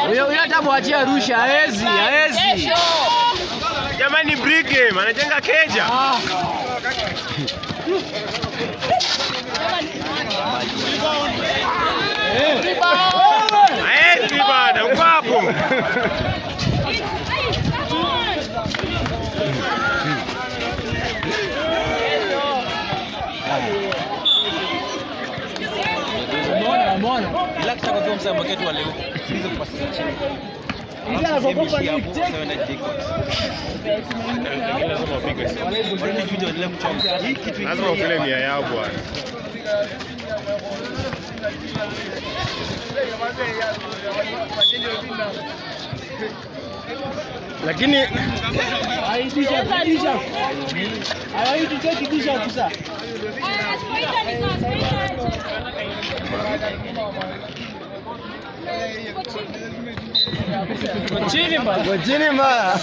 Huyo huyo hata mwachia rusha, haezi, haezi. Jamani, brick game anajenga keja. Haezi bana, uko hapo. Umeona, umeona. Relax kwa kwa msema market wale huko. Sikiza kupasi za chini. Lazima wapigwe simu. Warudi juja waendelee kuchoma. Hii kitu Lazima ukule mia yao bwana. Lakini Chini bana. kwa chini mbaya.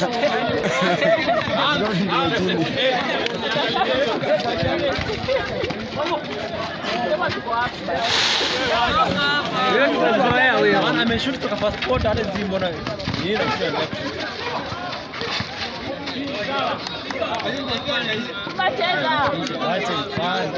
Maana ameshoot kutoka first quarter hata sijui mbona ni yeye anasema acha ipande.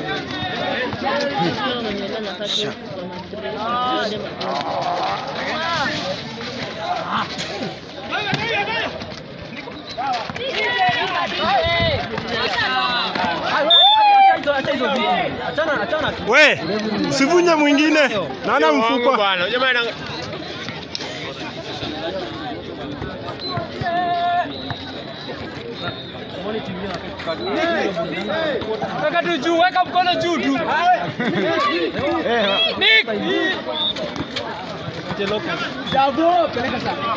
Acha hizo vitu. Achana achana tu. We, usivunje mwingine. Naona Uongo mfupa. bwana. Jamani, Weka tu juu, weka mkono juu tu. Nick. Jabo, peleka sana.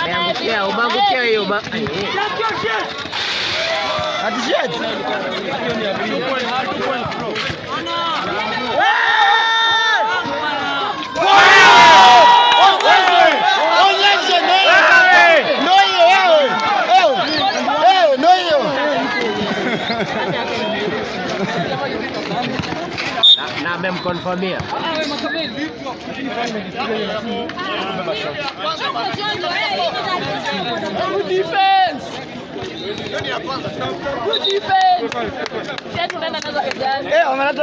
Umeangukia, umeangukia hiyo. Ati shit. Onyeshe ndio hiyo wewe. Eh, ndio hiyo. Na amemkonfirmia. Good defense. Good defense. Eh, wameleta